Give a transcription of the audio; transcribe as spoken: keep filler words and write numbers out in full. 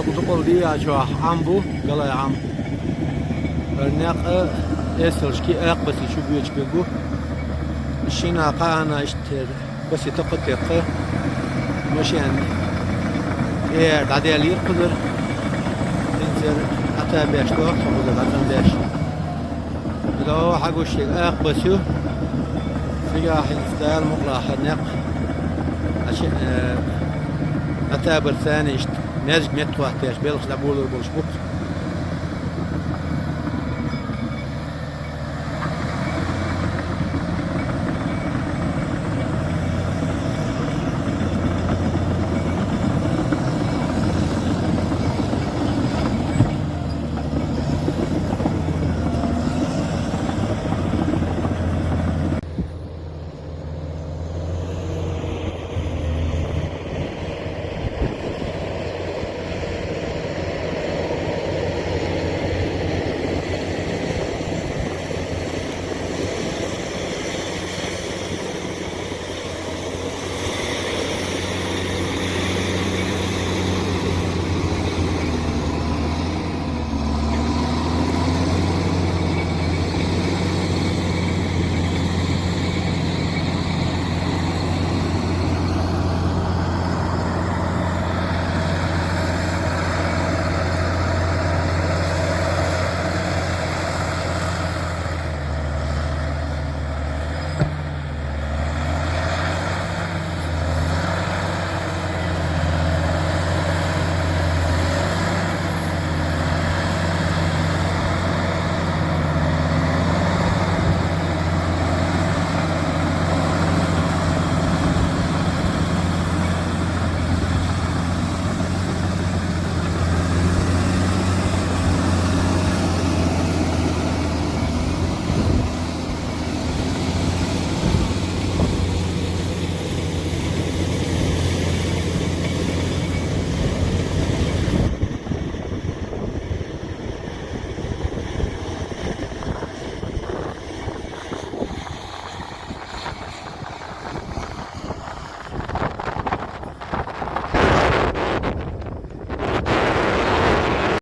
Дукъал дийя чохь Ӏам бу, галай Ӏам. Некъ а эсалшки акха баси чу боьчу бегу. Шина кхаана иштта баси токха текха. Машен тӀера дӀаделлера кхузара. ХӀинца ара Ӏата беш доху со кхузара дӀацӀандеш. ДогӀу хьагуш шега акха бас ю. Цигахь хӀинца Дала мукъалахь некъ. Ача, э, Ӏата бар царна иштта маьждиг меттахӀоттаеш белхаш дӀаболор болуш бу.